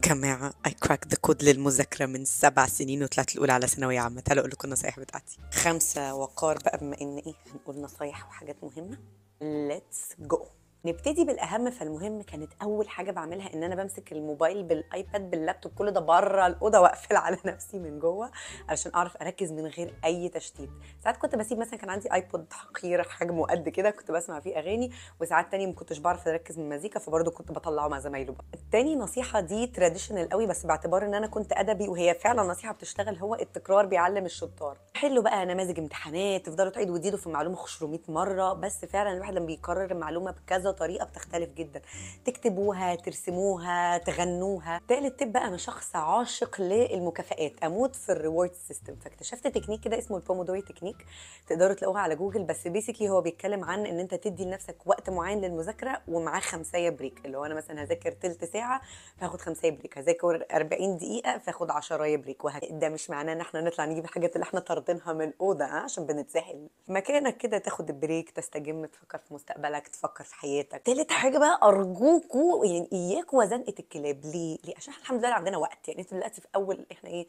جماعة، I cracked the code للمذاكرة من 7 سنين وطلعت الأولى على ثانوية عامة. تعالوا أقول لكم النصايح بتاعتي. خمسة وقار بقى، بما إن إيه هنقول نصايح وحاجات مهمة. let's go. نبتدي بالاهم فالمهم. كانت اول حاجة بعملها ان انا بمسك الموبايل بال iPad بال laptop، كل ده بره الاوضه، واقفل على نفسي من جوه علشان اعرف اركز من غير اي تشتيت. ساعات كنت بسيب، مثلا كان عندي iPod حقير حجمه قد كده، كنت بسمع فيه اغاني، وساعات تاني ما كنتش بعرف اركز من المزيكا، فبرضه كنت بطلعه مع زمايله بقى. التاني نصيحة دي traditional قوي، بس باعتبار ان انا كنت ادبي وهي فعلا نصيحة بتشتغل، هو التكرار بيعلم الشطار. حلوا بقى نماذج امتحانات، تفضلوا تعيدوا وتزيدوا في المعلومة 500 مره، بس فعلا الواحد لما بيكرر المعلومة بكذا طريقه بتختلف جدا، تكتبوها، ترسموها، تغنوها. تالت tip بقى، انا شخص عاشق للمكافآت، اموت في ال reward system، فاكتشفت تكنيك كده اسمه ال Pomodoro technique، تقدروا تلاقوها على جوجل، بس basically هو بيتكلم عن ان انت تدي لنفسك وقت معين للمذاكره ومعاه خمسيه break، اللي هو انا مثلا هذاكر تلت ساعة فاخد خمسيه break، هذاكر 40 دقيقة فاخد 10 break، وهكذا. ده مش معناه ان احنا نطلع نجيب الحاجات اللي احنا طاردينها من الاوضه، عشان بنتسحل مكانك كده، تاخد break، تستجم، تفكر في مستقبلك، تفكر في حياتك. تالت حاجة بقى، ارجوكوا يعني اياكوا وزنقه الكلاب. ليه؟ ليه؟ عشان احنا الحمد لله عندنا وقت، يعني انتوا دلوقتي في اول، احنا ايه،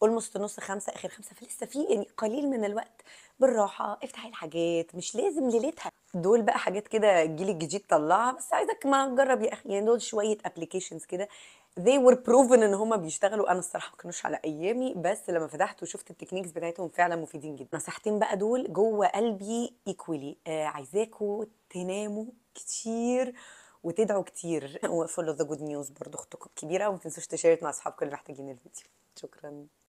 almost نص خمسة، اخر خمسة، فلسه في يعني قليل من الوقت. بالراحة افتحي الحاجات، مش لازم ليلتها. دول بقى حاجات كده الجيل الجديد طلعها، بس عايزك ما تجرب يا اخي. يعني دول شوية applications كده they were proven ان هما بيشتغلوا. انا الصراحة ما كانوش على ايامي، بس لما فتحت وشفت ال techniques بتاعتهم فعلا مفيدين جدا. نصيحتين بقى دول جوه قلبي equally، عايزاكوا تناموا كتير وتدعوا كتير، و follow the good news برضو اختكم الكبيره، وما تنسوش تشيروا مع اصحابكم اللي محتاجين الفيديو. شكرا.